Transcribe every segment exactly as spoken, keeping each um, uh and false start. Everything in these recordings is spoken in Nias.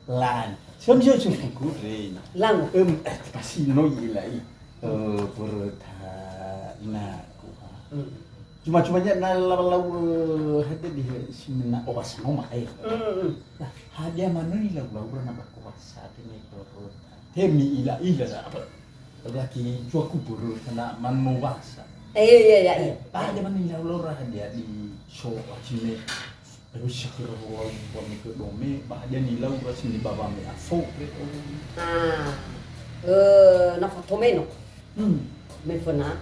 Lan. Siam, siam, siam, kuku, Rena. Lan. Em, eh, pasti no ila'i. Eh, pereta inaku. Hmm. Cuma-cumanya na lau-lau, eh, hadia di si mena oas no ma'e. Hmm, hmm. Nah, hadia manö ni lau-lau na ba kuasa, teme pereta. Temi ila-ila, apa? Laki juaku börö kana manobasa. Eh, iya, iya, iya. Ba hadia manö ni lau-lau ra hadia di so wacine. Ayo, si khöra lau-lau wa me khö dome, ba hadia ni lau-lau ra sini baba me afo, re, oh. Ah, eh, na fatomeno. Hmm. Me föna.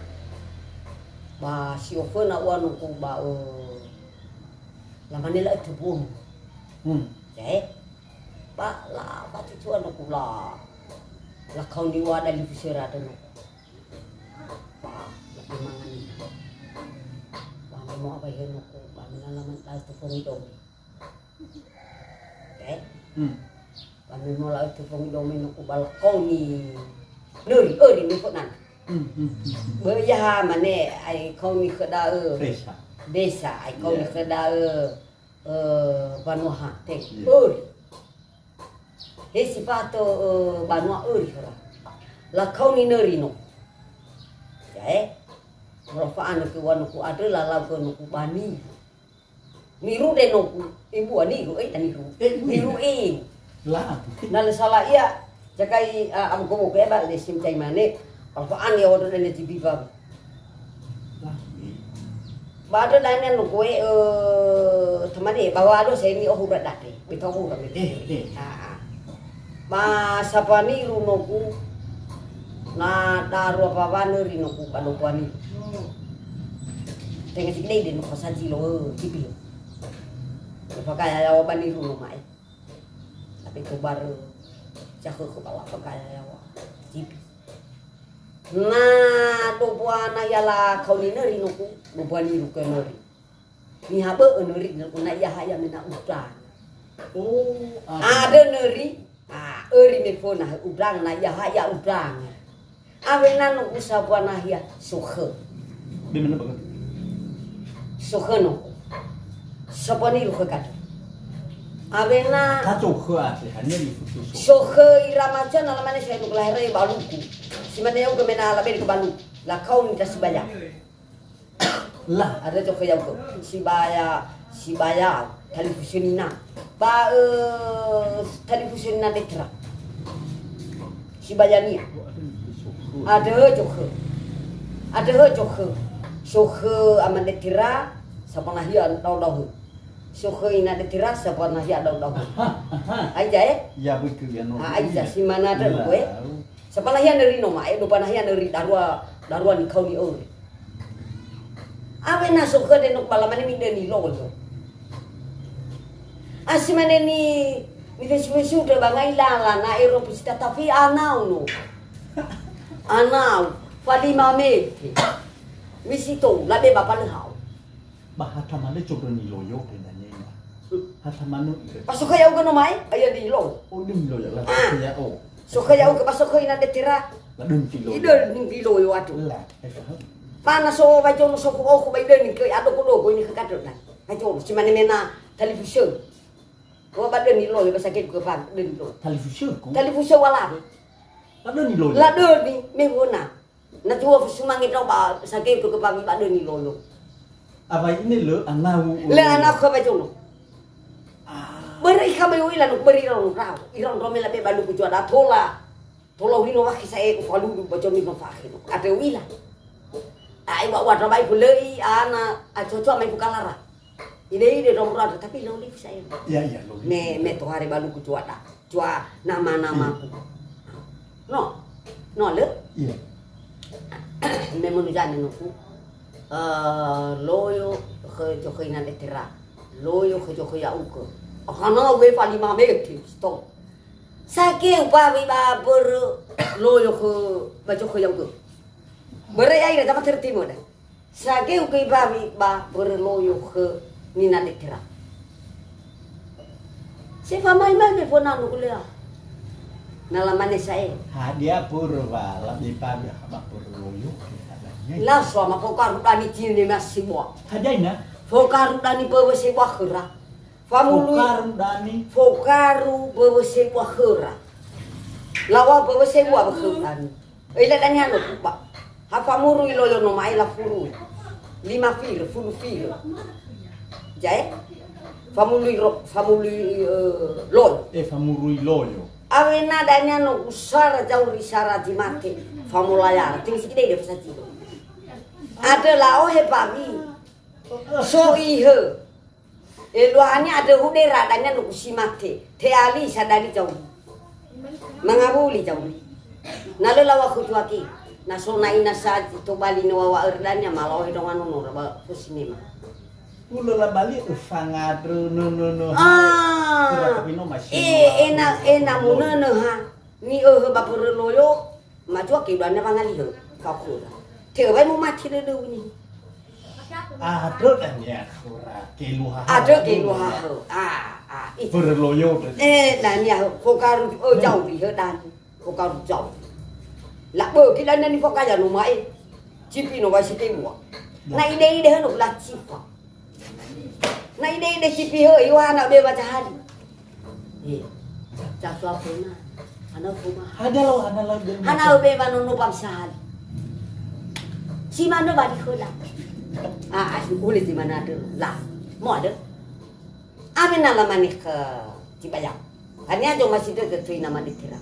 Ba si oföna ua nuku ba, eh, lamane la etubumu. Hmm. Jae. Ba la facucua nuku la. La kaoni ua dali fusera deno. Ba, ba mangan. Ba mo apa ya nuku, ba menalaman tahu tu poni dong. Eh? Hmm. Ba me mo la tu poni dong nuku ba la kaoni. Nöri, öri me föna. Hmm, hmm, hmm, hmm. Ba ya ha mane ai kaoni khö da'ö. Desa. Desa, ai kaoni khö da'ö. Eh, banua ha, te. Iya. Öri. He si fato, eh, banua öri khöra. La kaoni nöri no. Ya, eh. Mula fa'anö ke wa nuku andrö, lalau ke nuku bani. Niru de nuku, ibu niru, eh, niru. Eh, niru, eh. La. Na le sala ia, Jakai, a, am komo ke ba le sim tai mane, apa ane odo dane tibi ba. Ba ada dane no koe, eh, tamane, bawa ado saya ni oh urat date, betau urat. Eh, eh. Ah, ah. Ma sapani runoku, na daru apa wane rinoku, ba dopuani. Tenga sikidai de no kosanji lo, eh, tibi. Pakaya yawa bani runo mae. Tapi kobarö, jakhökhö ba lafagaya yawa. Tibi. Na dobua na ia la kaoni nöri nuku, dobua niru ke nöri. Niha bö'ö nöri nuku na ia ha ia mena udange. Oh, ada. Ada nöri, ah, öri me föna he udange na ia ha ia udange. Awena no usabua nahia sokhö. Be mana baga? Sokhö no. Sabua niru khö kato. Awena kato khö ate, hanya di futu sokhö. Sokhö ira maca na lamane saya nuk laherai baluku. Si mane yau ke mena laberi ke baluku. La kaoni ta sibaya. La, ada cokhö yau ke. Sibaya, sibaya. Talifusönina. Ba, eh, talifusönina Detra. Sibayania. Ada cokhö. Ada cokhö. Sokhö ama Detra, sabua nahia dao-dao. Sokhö ina Detra, sabua nahia dao-dao. Aha, aha. Aiza, eh? Ya, betul, ya, no. Ah, aiza, iya. Si mana ada, iya. Sabua nahia nöri no ma'e, doba nahia nöri darua, darua ni kaoni öri. Awena sokhö de no ba lamane midöni loyo. Asi mane ni, ni fesu-fesu de ba ngai lala na ero pisi tatafi anau no. Anau, fa lima mete. Misi to, labe ba palehau. Ba hata mane coba ni loyo ke danyena. Hata manu ire. Ba sokhö ya'ugö no ma'e, aya di loyo. Oh, di loyo la. Ah. Sokhö ya'o. Sokhö ya'ugö ba sokhö ina Detra. La dun di loyo. Idö ni di loyo atu. La, eh, paham. Ba na so ba jono soku oku ba idö ni ke adoko-doko ini ke kadö na. Ba jono si mane mena talifusö. Ko ba dö ni loyo ba sakit ke paham, dö ni loyo. Talifusö ko? Talifusö wala. La dö ni loyo. La dö ni me wona. Na tua fusumange tau ba sage ke ke pami ba dö ni loyo. Awai ine lö anau. Lö anau ke ba jono. Ah. Beri kami wila nuk beri rong rau. Irong rome la be balu ku jua da tola. Tola wino wakhi sa e ufaludu ba jono no fakhi no. Ate wila. Ai wa wa rabai ku lei ana a coco mai ku kalara. Ide-ide rong rau tapi lo live saya. Iya, iya, lo live. Me, me tohare balu ku jua da. Cua nama-namaku. No. No, lö? Iya. Me munu jane nuku. Eh, loyo khö zokhö ina Detra. Loyo khö zokhö ya'ugö. Akana we fa lima mete, stop. Sake upawi ba börö loyo khö ba zokhö ya'ugö. Börö ya ira jama tertimo da. Sage uke ibawi ba börö loyo khö nina Detra. Se famaimai me fona nuku lea. Na lamane sa'e. Hadia börö wa la be bawi ba börö loyo khö. La so ma fokaru dani tine ma sibua. Hadia ina? Fokaru dani börö sibua khöra. Famului. Fokaru dani. Fokaru böwö sebua khöra. Laŵa böwö sebua bökhö dani. Öila dani hano kuba. Ha famurui loyo no ma'e lafurui. Lima firö, fulu firö. Ja'e? Famului ro-, famului, eh, loyo. Eh, famurui loyo. Awena dania no usara zauri sara zi mate. Famolayara. Tengi sikidai dia fasatido. Ada la'ohe bawi. So ihö. Eluahania ada hudera dania no usi mate. Teali sadali zauri. Mangawuli zauri. Na lö laŵa khötuaki. Na so na ina sa tobali no waŵa'ö dania malaohe donga nonora ba fusinema. Ulo labali ufangandrö nö, nö, nö. Ah. Kira tapi no masih eh, ena, ena munönö ha. Ni öhö ba pörö loyo. Matua ke dua na wangalihö. Kau khöra. Te'öwai mo mati dödöu ni. Adrö dania khöra. Keluha. Adrö keluha. Ah, ah. Pörö loyo. Eh, dania hö. Fokaru, oh, jauh di hö dan. Fokaru jauh. La bögi dania ni fokaya no ma'e. Cipi no wai si keluar. Na ide-ide hö no la cipa. Na ide-ide cipi hö, iwa na be baca hali. Eh, catua pona. Ana foma. Hana lo, hana lo, be. Hana be manono bangsa hali. Si mano bari khola. Ah, ah, boleh di mana ada. Lah, mau ada. Ame na lamane khö Tibayau. Hania zomasi dödö töi nama detera.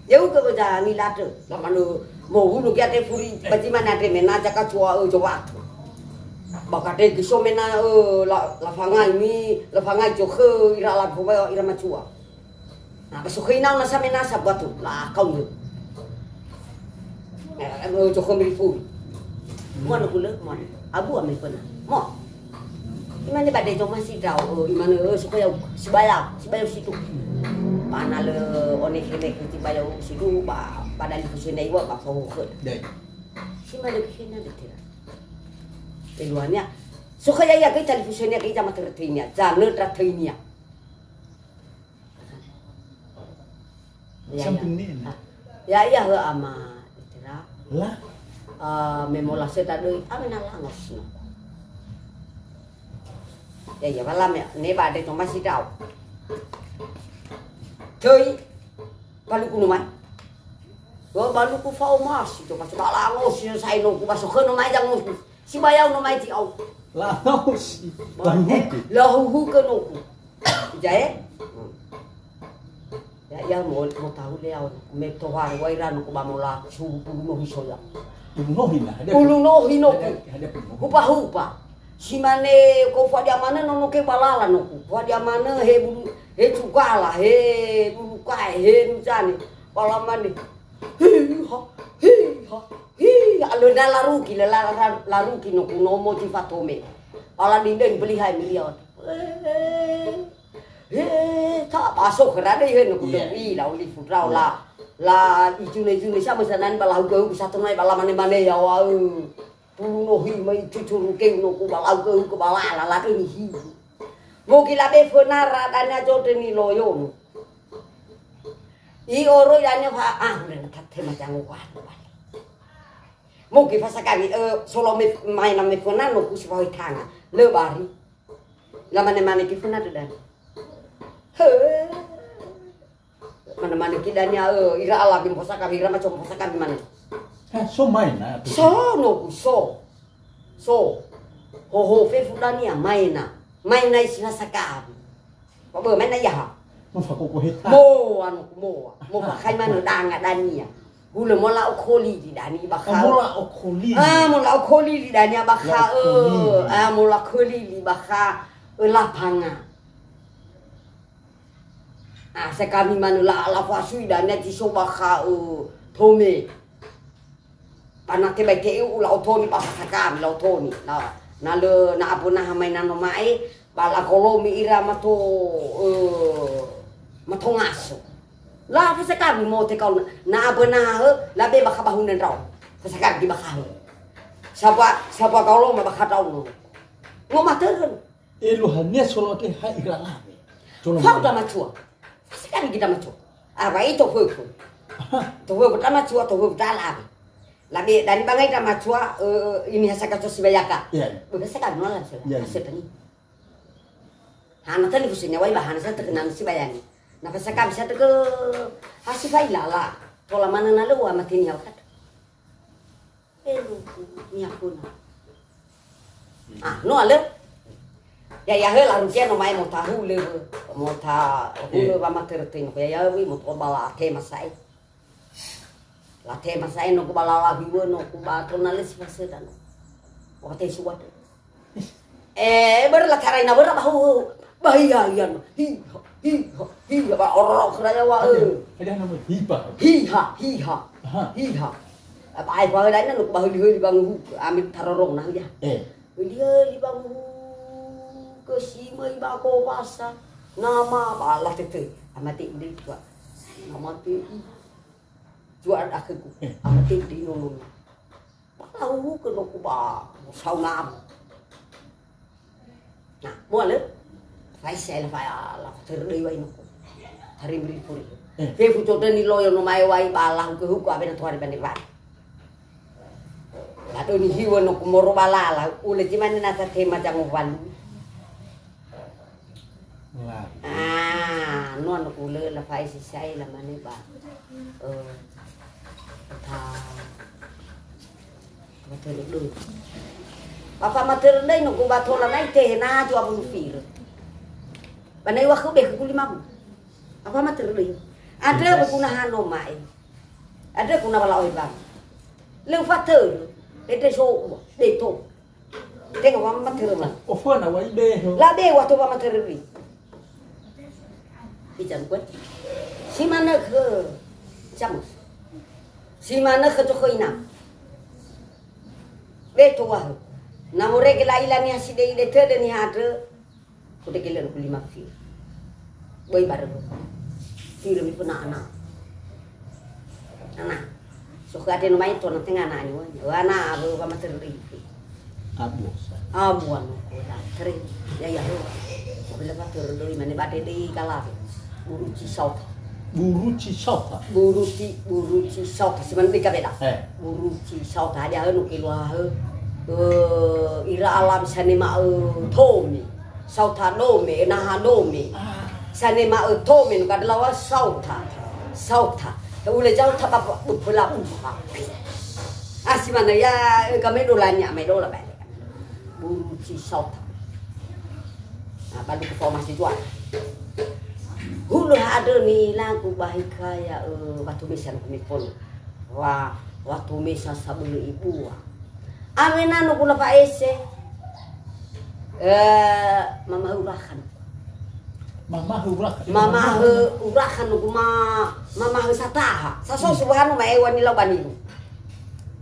Ya'ugö wöda nilatö. Lamane mowulu gi ate furi, ba zi mane andre mena zaka cua ö zowatö. Ba kadegi so mena ö la, lafangai mi, lafangai zokhö ira la fobayo ira macua. Na ba sokhö inau nasa mena sa buatu, la akau ni. Eh, eh, zokhö miri furi. Mua no kulö, mua. Abu ame pena. Mua. Imane ba dei zomasi dao, eh, imane, eh, sokhö ya'u, sibayau, sibayau situ. Ba na lö one khene ke sibayau situ, ba, ba dali fusena iwa, ba fohokhö. Dai. Simane ke khena detera. Eluahania. Sokhö ya'ia ke tali fusena ke jama töinia, janö töinia. Ya, ya. Samping nena. Ah. Ya, ya, hö ama, etera. Lah. Ah, me mola seta döi, ame na lango sino. Ya, ya, wala me, ne ba de tomasi dao. Töi, baluku numai. Wa baluku fao masi to, pas ba lango sino sai no ku baso khö no mai jango. Sibayau no mai ti au. Lango si. Ba, eh, lahuhuke. Lahuhuke no ku. Ja'e? Hmm. Ya, ya, mo, mo tahu le au. Me tohar, wai ranu ku ba mola, suhu pulu nohi soya. Pulu nohi na, hadia pulu nohi no ku. Hadia, hadia pulu nohi. Hupa-hupa. Simane ko fadia manö nono ke balala no ku. Fadia manö he bulu, he cugala, he bulu kae, he nuzane. Bala mane. Hiha, hiha, hiha. Alö na larugi, la, la, la, larugi no ku nomo ti fatome. Bala dindeng beli hai milia. Eh, eh, ta baso khöra dei he no ku. Iya. Döi la oli fudrao la, la ijune-ijune sa mesanan ba lahu gau sato nai ba la mane-mane ya wa, eh. Pulu nohi mai cucuru keu no ku ba lahu gau ke ba la, la, la, dei ni hiu. Mo gila be fönara dania jode ni loyo no. I oro ya ne fa, ah, udah na tate macam gua. Mo ke fasakabi, eh, solo me, maena me föna no ku si fahoi tanga. Lö bari. La mane-mane ke föna dödö. He. Mane-mane ke dania, eh, ira ala bin fasakabi, ira macam fasakabi mane. Eh, so maena, tu. So, no ku, so. So. Ho, ho, fefu dania, maena. Maena isi fasakabi. Ba bö, maena ia ha. Mo fakoko heta. Mo, anu, mo. Mo fakhai manö danga dania. Hulö mo la'o koli di dani ba kha. Ah, mo la'o koli. Ah, mo la'o koli di dania ba kha, la'o koli. Eh, ah, mo la'o koli di ba kha, eh, lapanga. Ah, sekami manö la, la fasui dania ti so ba kha, eh, tome. Ba na tebai te'e u la'o toni ba fasakabi la'o toni. Na, na lö na abö naha mai nano ma'e, ba lagolomi ira mato, eh, mato ngaso. La fasakabi mo te kau na, na abö naha hö, la be bakha bahuna ndrao. Fasakabi bakha hö. Saba, saba kau lo ma bakha ndrao no. Ngo matörön. Eluahania solote ha ira lawe. Fau da macua. Fasakabi gi da macua. Awa ito feu feu. Aha. To feu da macua, to feu da lawe. Labe dani bangai da macua, eh, ini hasaka to sibayaka. Iya, iya. Bö hasaka no la sala. Iya, iya. Hasaka ni. Hana talifusönia wai ba hana sa tökö nanu si bayani. Na fasakabi sa tökö ha si failala. Tola manö na lö ua mate niha kata. Elu niha kuna. Ah, no alö. Ya, ya, hö, larugia no mae mota hulö, mota hulö. Eh. Wa matörö töi no. Ya, ya, wi mota bala atema sa'e. Latema sa'e no ku ba lala hiwö no ku ba tona lesi faseda no. Wakati suwat. Eh, börö latarai na börö ba hu. Ba hiha, hiha no. Hiha, hiha, hiha. Ba ororo keraya wa, eh. Ada nama hipa. Hiha, hiha. Aha. Hiha. Apa ai pa lain no ku ba huli-huli ba nguhu. Ambil tarorong na ya. Eh. Huli-huli ba nguhu. Ke simai ba kobasa. Nama ba latete. Amate ide tua. Nama te. Jual akhögu. Eh. Ama tei di nunun. Ba lau ke no ku ba sauna am. Nah, mua lö. Fai se la fa la fa terdoi wai no ku. Hari meri puri. Eh. Fefu to deni loyo no mae wai ba lau ke huku abena tuari bani bani. La doni hiwa no ku moro ba lala, ule cimane na ta tema jango walu. Lah. Ah, no anu kulö la faisi sai la mane ba. Eh, ta matörö döi. Ba fa matörö döi no ku ba tola nai tehe na jua bulu fir. Ba nai wa khö be ku lima bu. Apa matörö döi. Ada. Bebas. Ku na hano mai. Ada ku na bala oi bang. Leu fatörö. Ede so. Beto. Tenga wa matörö ma. Oföna wa ibeho. La be wa to wa matörö ri. Ican kuat. Si manö khö. Camus. Si manö khö to khö ina. Be to wa. Na morege la ila niha si de ide tödö niha andrö. Ku de gelö ku lima fir. Böi barö. Fir mi puna ana. Ana. So khö ade no mai to na tenga ana ni wa. Ana abu wa matörö ri. Abu sa. Abu anu ko da tre. Ya ya ho. Bila matörö doi mane ba de dei kala. Buru ci saut. Buru ci saut. Buru ci, buru ci saut. Si mane dei kabeda. Eh. Buru ci saut. Ada anu ke lua he. Eh, ira alam sane ma eh, tomi. Saut ha dome, naha dome. Ah. Sane ma eh, tomi, nu kadalawa saut ha. Saut ha. Ule jauh ta ba bu pula bu. Ah, si mana ya, eh, kami dolanya, mai dola balik. Buru ci saut. Nah, balu ke formasi jual. Hulu ada ni lagu bahikaya, eh, batu mesan kami pun. Wa, batu mesan sabulu ibu. Awena no gula fa ese. Eh, mamahu urahan. Mamahu urahan. Mamahu urahan no guma, mamahu sataha. Saso subhanu ma ewa ni lau baniru.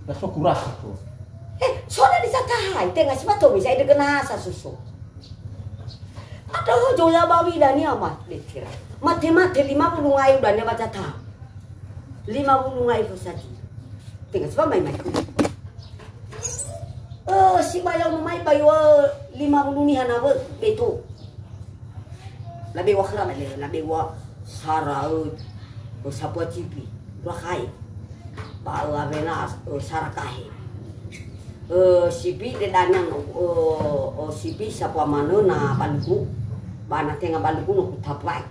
Saso kuraha tu. Eh, sona di sataha, itenga si bato bisa ide kena sa susu. Ada hojo ya bawi dania mate betira. Mate-mate lima puluh ngai dania baca ta. Lima puluh ngai fo saji. Tenga si ba mai mai. Eh, si bayau mai bayu lima puluh niha na be beto. Labe wa khöra male, labe wa sara, eh, sapua cipi, dua kai. Ba, eh, awena, eh, sara kahe. Eh, sipi de dania no, eh, eh, sipi sapua manö na baluku, ba na tenga baluku no ku tapai.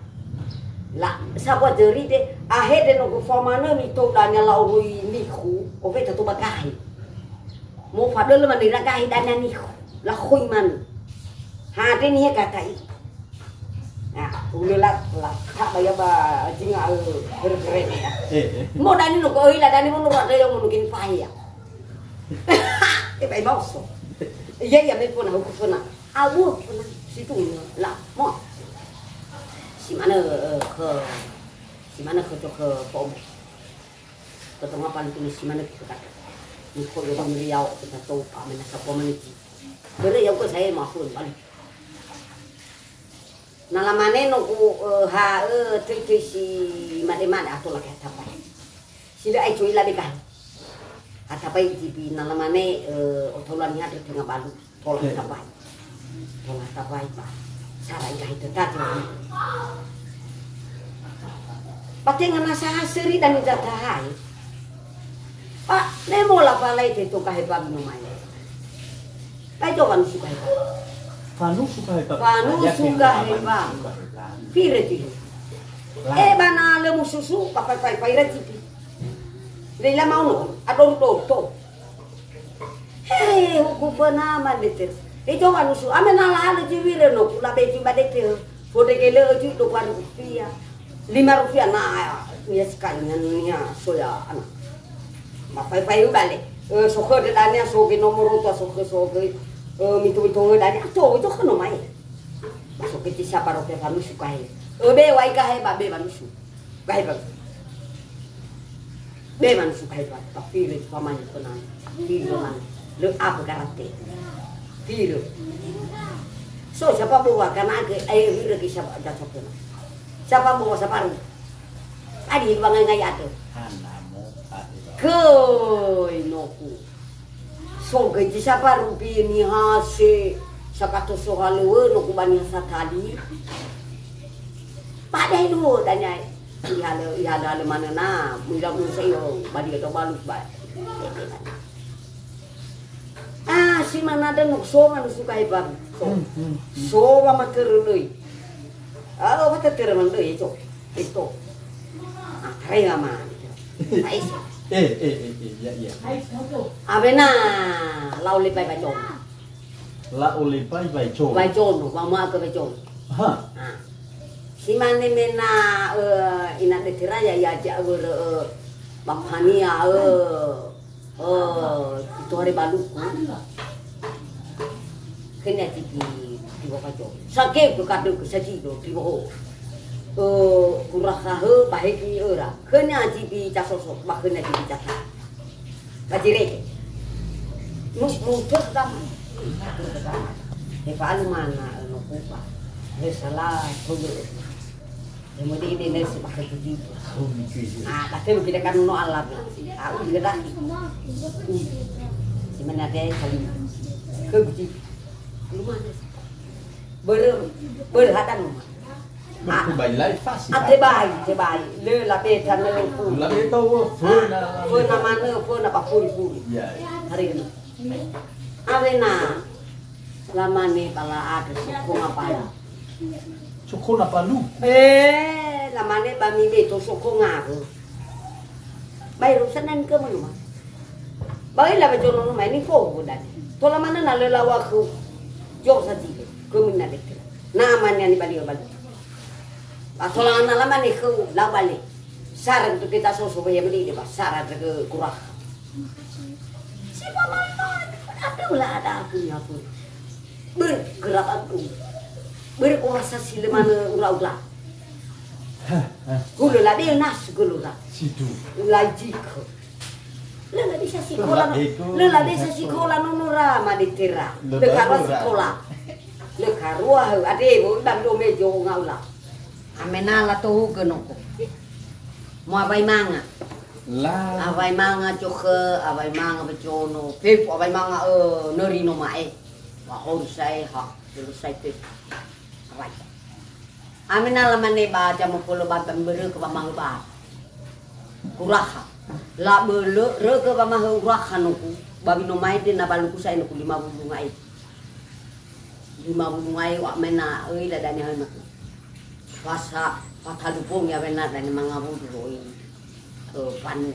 La, sapua jeri de, ahe de no ku fa manö mi to dania la urui niku, ofe tatu ba kahe. Mo fadöl manö ira kahe dania niku, la khoi manö. Ha de ni he katai. Nah, udah lah, lah, tak bayar ba jinga, eh, keren-keren ya. Eh, eh. Mau dani no ko ila dani mau nurut ada yang mau nukin pahaya. Eh, baik mau so. Iya, iya, me pun aku pernah. Aku pernah situ lah, mau. Si mana, eh, ke, si mana ke, ke pom. Ke tengah paling tulis si mana kita kata. Ni ko yo bang riau kita tahu apa mana siapa mana ji. Bere yang ko saya maafun balik. Na lamane no ku, eh, ha, eh, töi-töi si made-made ato lake hatapai. Si lö ai cui labe kan. Hatapai tipi na lamane, eh, otolan ni hatu tenga balu. Tola hatapai. Tola hatapai pa. Sara ita itu tadi. Patenga nasa haseri dan jatahai. Pa, nemo la palai te to kahe pa minum air. Pai to kan suka itu. Fanusu ka heba. Fanusu ka heba. Fire tihe. Eh, ba na lö mususu, ba fai-fai-fai ra cipi. Lö ila maono, adoru-doru to. He, huku fana ma dete. Ito fanusu, ame na lahalö ciwire no, kula beci ba dete. Fodege lö ju do baru fia. Lima rupiah na, ya sekali, ya, ya, soya, anak. Mafai-fai ubale. Eh, sokhö de dania, soge nomor oto, sokhö, soge, eh, mito-mito dania, to, to khö no mai. Masuk ke tisa paro pe fanusu kahe. Eh, be, wai kahe, ba, be, fanusu. Kahe, ba. Be, fanusu kahe, ba. Tapi, le, pamani, penan. Filo, man. Le, apa karate. Filo. So, siapa bawa, karena ke, eh, hira ke siapa, jatuh kena. Siapa bawa, siapa ru? Adi, bangai-ngai atö. Hana mo, ade ba. Göi noku. So göi zi sabaru bi nihase sakato sohalöŵö noku ba niha satali. Ba dai luo dania. Ihalö, ihalö-halö manö na, mila mun sa iyo, ba dia to balu ba. Ah, si manada no so nganu suka hebat. So. Hmm, hmm, hmm. So wa materölöi. Ah, wa materölöi, so. Eto. Ah, tarai ama. Ais. Eh, eh, eh, eh, ya, ya. Awena, lau lebai ba John. La'olebai Baicono. Baicono, wama'ö Baicono. Ha. Ah. Si mane mena, eh, ina Deteraya ya ja wörö, eh, bapania, eh, eh, itu hari baluku. Kena tiki, tiwa Baicono. Sake ke kadu ke saji do, tiwa ho. Eh, kurasa he, baheki ora. Kena tiki casoso, bah kena tiki casoso. Bajirege. Mus muncul pertama. He fa'alu mana, eh, no kufa. He salah, tolu. He mudi ini nasi pakai tujuh. Ah, tapi kita kan no alam. Ah, udah dah. Si mana deh kali. Ke biji. Lu mana? Ber, berhatan rumah. Berkubai lai fasi. Atebai, tebai. Lö labe tanö fu. Labe tau föna. Föna manö, föna ba furi-furi. Ya, ya. Hari ini. Awena. Lamane ba la'andrö sokho ngabalu. Sokho ngabalu? Eh, lamane ba mibe to sokho ngaru. Bai rusa nan ke menua. Bai la ba jono mai ni fo dan. Tola mana na lö lawa khu. Jo sa jile. Ke mena deke. Na mane ani bali bali. Ba tola na lamane khu la bale. Sara tu kita soso ba ya meni de ba sara ke kurah. Si pamai ada lah ada aku ni aku. Ber gerak aku. Ber kurasa si le mana ura-ura. Gulu la de nas gulu la. Situ. Lajik. Lö la bisa sikola, lö la bisa sikola nono ra ma detera. Lö karua sikola. Lö karua, ade, bo, dan do mejo ngaula. Amena la tohugö noko. Mo awai manga. La. Awai manga cokhö, awai manga becono. Pepu awai manga, eh, nöri no ma'e. Wa hori sae ha, selesai pepu. Awai. Amena lamane ba jamopolo ba mbörö ke wamahu ba. Uraha. La bölö rögö wamahu uraha noku. Ba wino maede na baluku sae noku lima wulu ngae. Lima wulu ngae wa mena öi la dania noku. Fasa, fatalu bongi awena dania mangawulu roi. Eh, fanu.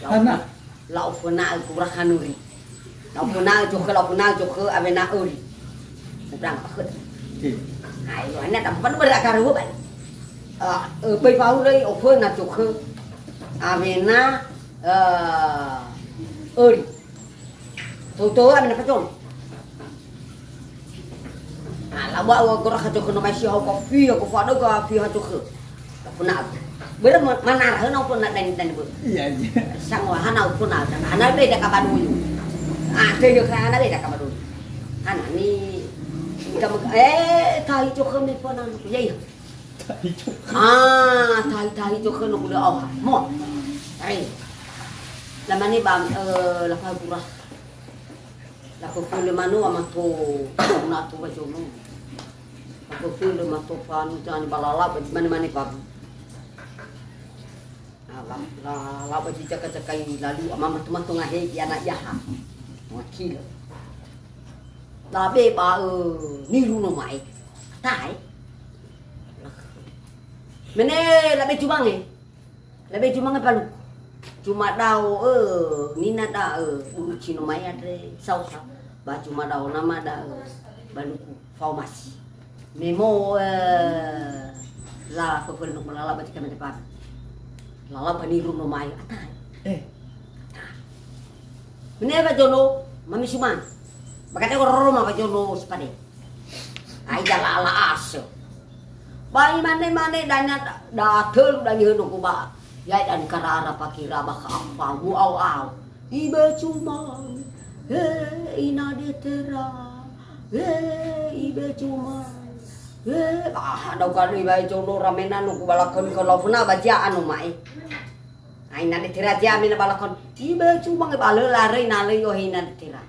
Hana? La'o föna'ö gurah hanuri. La'o föna'ö cokhö, la'o föna'ö cokhö, awena öri. Ubrang bakhet. Oke. Ayo, ana tak apa berda karu bai. Eh, eh, bai fau lai oföna cokhö. Awena, eh, öri. Toto awena pacon. Ah, laba wa gora ha cokhö no mai si hau ka fia, ka fada ka fia ha cokhö. Ka funa aku. Bere ma-, mana arah na pun nak dan dan bu. Iya, iya. Sang wa hana pun nak, hana beda ka baduyu. Ah, te yo ka hana beda ka baduyu. Hana ni ka me-, eh, tahi cokhö me pun anu. Ya, iya. Tahi cokhö. Ah, tahi, tahi cokhö no kula oh. Mo. Tahi. Lamane bam, eh, lapa gurah. Laföfölö manö wa mato, na to ba jono. Laföfölö mato fanu jani ba lalao ba mane-mane babu. Na la, la, la ba jaka-jakai lalu ama mato-mato ngahe iana iaha. Ngakilö. Labe ba, ö, niru no ma'e. Tae. Mene labe cumange. Labe cumange paluku. Cuma dao, ö, nina da'ö, ulu cino ma'e andre saosa. Ba cuma dao nama da'ö, baluku faomasi. Memo, ö, la fefel no lala ba tika mete pan. Lala ba niru no ma'e. Atae. Eh. Mene ba jono, mami suman. Bakate ko roro ma ba jono sepade. Ai jala ala aso. Ba imane-mane dania da, da tölu dania no ku ba. Ya dan kara-ara pakira ba ka apa mu au-au. Ibe cuma. He ina detera. He ibe cuma. He, ah, dau kali ba jono ramena no ku balakon ko laufuna ba jia anu ma'e. Ai na detera jia mena balakon. Ibe cuma nge balö larei na lei yo he ina detera.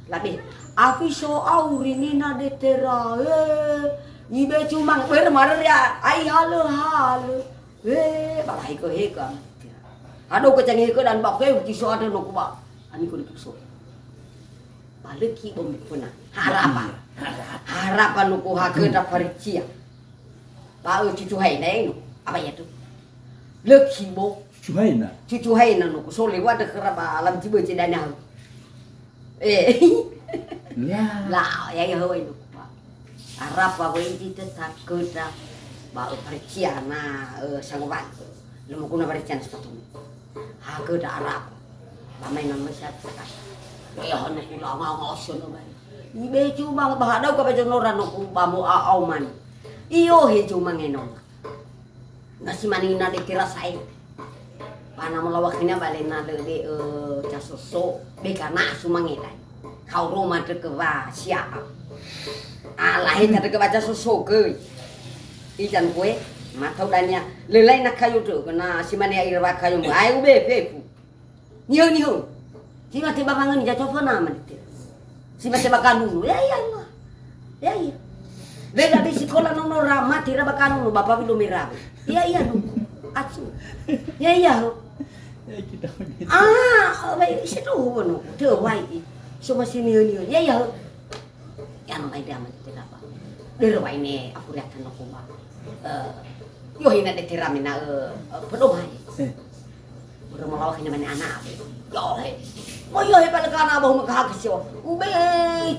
Labe, afi so auri nina detera, eh, ibe cuma, ber marere ya, ai halö-halö, eh, balahi ko he ka. Ado ko cangi he ko dan ba fe, ki so ada no ku ba, ani ko di so. Baleki bo mi puna. Harapa. Harapa no ku ha ke da faricia. Ba, ö, cucu haina eno. Apa ya tu? Leki bo. Cucu haina. Cucu haina no ku sole wa de kera ba alam tibe cedana. Eh. La. La, ya, ya, hawa ino. Arapa wai di te taköda ba, ö, pariciana, ö, sangowan. Lemo guna pariciana sepatu. Haköda arapa. Ba mai nama siapa. Ya, ya, hana kula ngawa oso no mai. Ibe cuma ba hadau ka ba jonora no ku ba mo a au man. Iyo he cuma ngenona. Na si mane ina de kera sa'e. Ba na molawa khina ba le na le de, eh, casoso, be kana asu mangedai. Kau roma de ke wa sia. Ala he ta de ke wa casoso ke. Ijan kue, matau dania. Lelai na kayu de, na si mane air wa kayu mu. Ai ube fefu. Nihö, nihö. Si mate ba wangöni, ja cofa nama dite. Si mate ba kanunu. Ya, iya, Allah. Ya, iya. Weda di sikola nono ra mate ra ba kanunu, bapa wilo merawe. Ya, iya, no. Acu. Ya, iya, ho. Ya, kita begitu. Ah, baik, seduhu, no. Te wai. So masih nihö, nihö. Ya, iya, ho. Ya, no, mai dia, mai dia, apa. Dere wai ne, aku lihat, no, kuma. Eh, yo, hina de tera mena, eh, eh, pedoman. Eh. Ure malawa khina mane ana. Yohe. Mo yohe pale kana ba huma kahake sio. Ube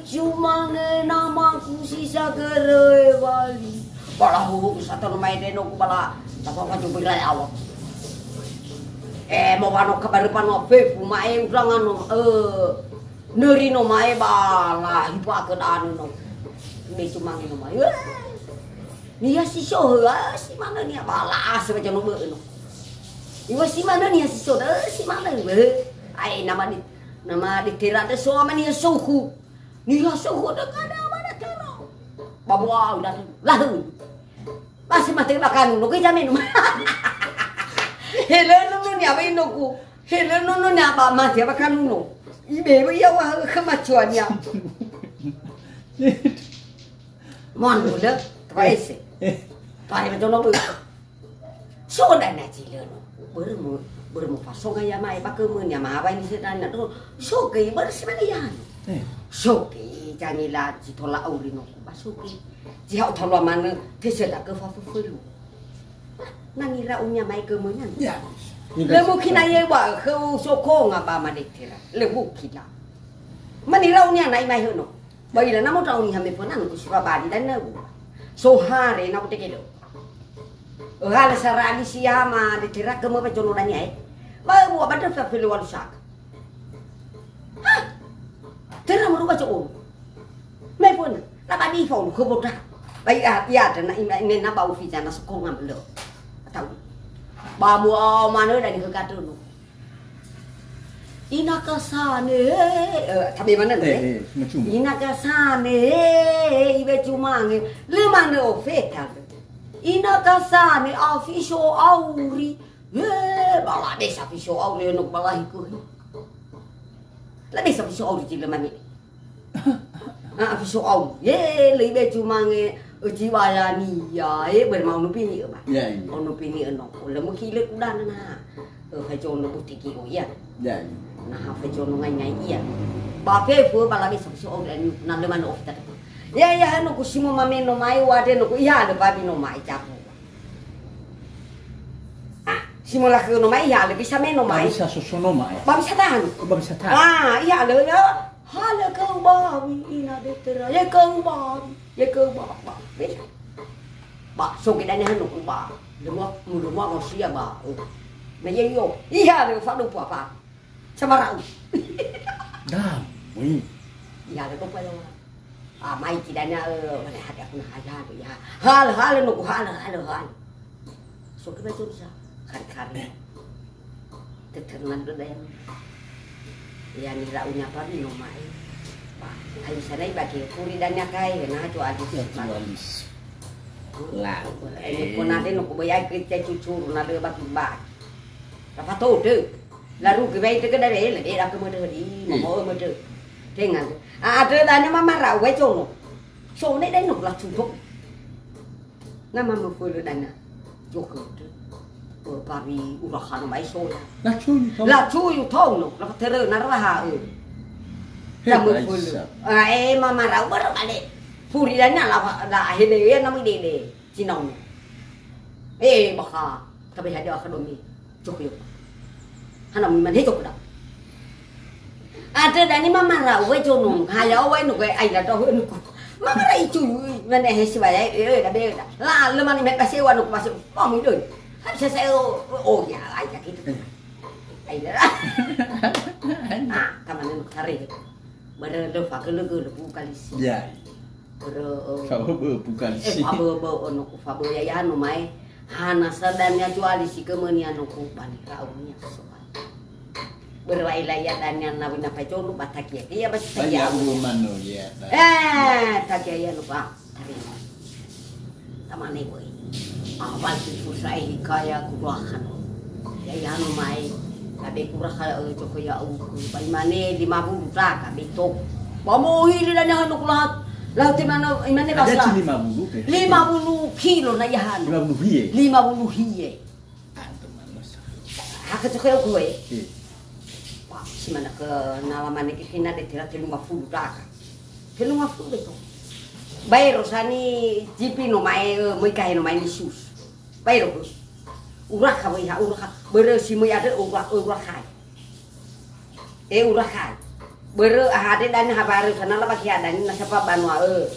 cuma nge nama ku si sagere wali. Balahu satono mai deno ku bala. Tapa maju berai awak. Eh, mo wano kabar pano fefu mae udangano. Eh, neri no mae bala hipa ke danu no. Ube cuma nge no mae. Eh. Niha si so, ha, si manö niha ba la'a sebe jano bö'ö no. Iwa si manö niha si so, da si manö, bö'ö. Ai, nama di, nama di tera de so ama niha sohu. Niha sohu de kada ama da tera. Ba mua udah lahö. Ba si mate ba kanu no ke jamenu. Helö no no ni apa ino ku. Helö no no ni apa mate ba kanu no. Ibe ya wa kemacuannya. Mono lö, taba ese. Pare betul no. So dana cilö no. Börö mo, börö mo fasonga ya mae ba kemö ya mawa ini sedana do. So ke börö semana ya. Eh. So ke jangila citola auri no ba so ke. Jiha utalua manö te sedaka fa fefelu. Nangira unya mae kemö nya. Ya. Lö mungkin aye wa ke sokonga ba madetera. Lö mungkin la. Manira unya nai mae hö no. Ba ila na mo tau ni hame pona no ku sifa bali dan na bu. So hare na ku teke do. Hala sarali si ama de tera ke mo ba jono dania e. Ba bu ba de fa fele walu saka. Hah. Tera mo ba jono. Me pona. La ba di fa ke bota. Ba ia ia de na ina ina na ba ufi jana sekonga belo. Tahu. Ba mu o manö dani ke katono. Ina kasane, eh, tabe manö, eh, eh? Eh, macuma. Ina kasane, eh, ibe cumange, le manö ofeta. Ina kasane, afiso auri, eh, bala desa afiso auri, no bala hiku. La desa afiso auri, cile mane. Ah, afiso auri, ye, le ibe cumange, Öti wayania, e, börö ma ono bini ö ba. Ya, ya. Ono bini ö no. Lö möki lö kudana na. Ö, facono butiki o ia. Ya, ya. Na ha facono ngai-ngai ia. Ba fefu ba labe so so o ni na lö mano ofita. Ya, ya, no ku simo mameno mai wa de no ku iha lö babi no mai capu. Ah, simo lakhö no mai iha lö bisa meno mai. Ba bisa sosono mai. Ba bisa tahan. Ba bisa tahan. Ah, iha lö ya. Halö kau babi ina de tera. Ya kau babi. Ya kau babi. Ba, so ke dania hanu ku ba. Lemo, mu lemo ngosia ba. Oh. Na ye yo. Iha le fa do apa. Sama ra'u. Dah, mui. Iha le ko pa yo. Ah, mai ki dania, eh, mana hati aku na haya, ya. Hal, hal, no ku hal, hal, hal. So ke ba so bisa. Kari-kari. Teternan do daya. Ya, nira'unya apa ni no mai. Ba, hai sanai ba ke furi dania kai, na tu alis. Ya, tu alis. La. Ini pun ada no ku bayar ke cucur, na de baki-baki. Apa tu de? Laru ke baik ke dari, lagi dah ke mede di, mau mede. Tengan. Ah, ada dania mama ra'u, wai cono. So, ne dai no la cucur. Na mamöfölö dania. Zokhö. Ö, bari urakhana mai soya. Lacuyu tau. Lacuyu tau no. Lafatörö na raha, ö. He, ya möfölö. Baisa. Ah, eh, mama ra'u börö bale. Furi dania la, la ahele ya na möi dede. Cinau. Eh, bakha. Tabe hadia akademi. Cok yo. Hana mu mane cok da. Ada dani mama ra'u wai jono. Haya o wai no wai ai la dohu nuku. Mama ra icu mane he siwaya, eh, da be da. La le mani me kase wa nuku masuk. Oh, mu doi. Kan saya saya, oh, oh, ya, ai ka gitu. Ai la. Ah, kamane nuku tare. Bara le fa ke le ke le bu kalisi. Ya. Börö, eh, faböbö bukan eh, sih. Faböbö, ono ku faböbö ya, ya, no mai. Hana sa dania cuali si kemönia no ku bani ra'unia soal. Börö wa ila ya dania na wina pacono ba takia. Iya, ba takia. Ba ya, ulo mano, ya, ba. Eh, takia ya no ba. Tarima. Tamane woi. Awal si susah hikaya ku doakan. Ya, ya, no mai. Kabe kura ka, eh, coko ya uku. Ba imane lima puluh taka beto. Ba mo hili dania hanu ku lahat. Lahat imane, imane ada basa. Ci lima puluh ke? Lima puluh kilo na ya hanu. Lima puluh hie? Lima puluh hie. Antum manusia. Haka coko ya uku, eh. Iya. Wah, si mana ke nala mane ke kina de tera telunga puluh taka. Telunga puluh beto. Baero sani jipi no mae, eh, möi kahe no mae ni sus. Baero, Gus. Urakha wei ha, urakha. Börö si möi andrö ura-, urakha. E, urakha. Börö ahade dania ha barö sana la bakia dania na sapa banua, ö.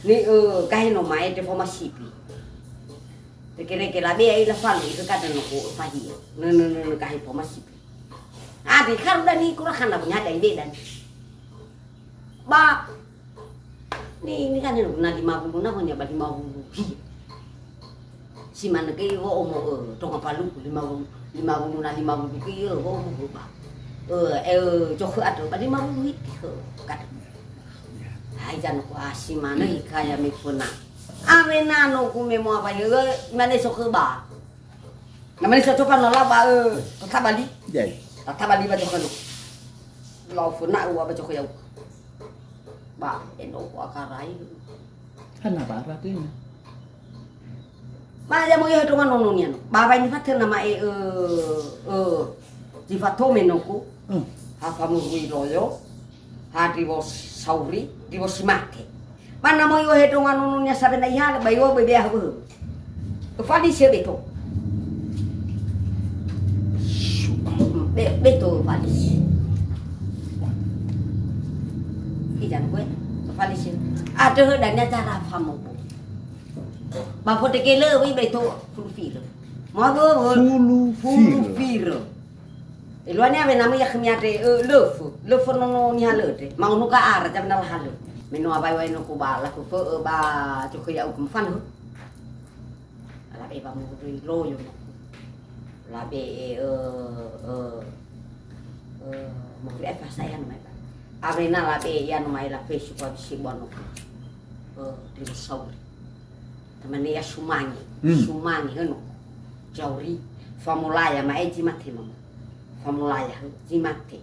Ni, ö, kahe no mae te foma sipi. Tekereke labe ai la falu, itu kata no ko fahie. Nö, nö, nö, nö, kahe foma sipi. Abi karu dania kurakhana punya ada ide dania. Ba, ni, ni kan na lima puluh na, hanya ba lima puluh. Hi. Si manö ke wo omo, eh, tonga paluku lima puluh, lima puluh na lima puluh ke, eh, wo omo ba. Eh, eh, cokhö andrö ba lima puluh hiti, eh, kan. Hai, jano ku asi manö, ikaya me föna. Awena no ku me mo apa, eh, mane cokhö ba. Na mane sa copa no la ba, eh, tata bali. Jai. Tata bali ba cokhö no. Lau föna ua ba cokhö ya'u. Ba, eno ku akarai. Hana bara dena. Ma ya mo ya tonga nono nian. Ba ba ini fatel nama e, eh, eh, di fatome no ku. Hmm. Ha famurui loyo. Ha diwo sauri, diwo si mate. Ba na möi ohe donga nononia sabe na ihalö, ba iwo bebe ahö. Falisi beto. Be-, beto falisi. Ijan kue, falisi. Ada dania cara famobo. Ba fotekele wi beto fulu filo. Mau bo, bo. Fulu filo. Fulu filo. Eluane awena möi yakhömi andre, ö, löfö. Löfö nono nihalö andre. Ma'unuka ara, zamena lahalö. Me no awai-wai no ku ba, laku fö'ö ba, cokhö ya'u ku mfana. Labe ba murui loyo no. Labe, ö, ö, ö, murui efa saya no mai ba. Awena labe ya no mai la fesu kwa bisi bua no. Ö, dinosaur. Tamane ya sumange, hmm. Sumange heno. Jauri, famolaya, ma'e zi mate mama. Famolaya, zi mate.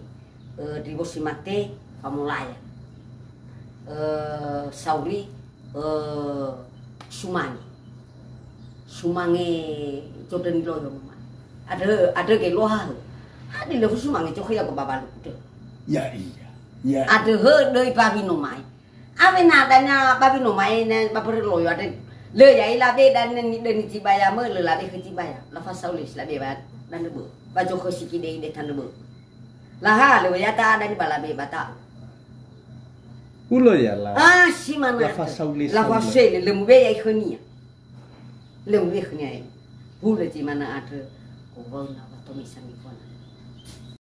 Eh, diwo si mate, famolaya. Eh, sauri, eh, Sumange. Sumange zondrö niloyo no mai. Andrö, andrö geloha hö. Hadi lö sumange zokhö ya go babalu dö. Ya iya. Ya. Andrö hö döi bawi no mai. Awena dania bawi no mai ne babere loyo andrö. Lö ya ila be dan ni döni Tibaya mö lö labe khö Tibaya. La fasau le si labe ba dan bö. Ba zokhö si kide ide tan bö. Laha lö ya ta dani ba labe ba ta. Ulo ya la. Ah, si mana. La fasau le La saule. Fasau le lö mu be ya ikhönia. Lö mu be khönia. Hulö zi mana andrö. Ko wau na wa tomi sami kona.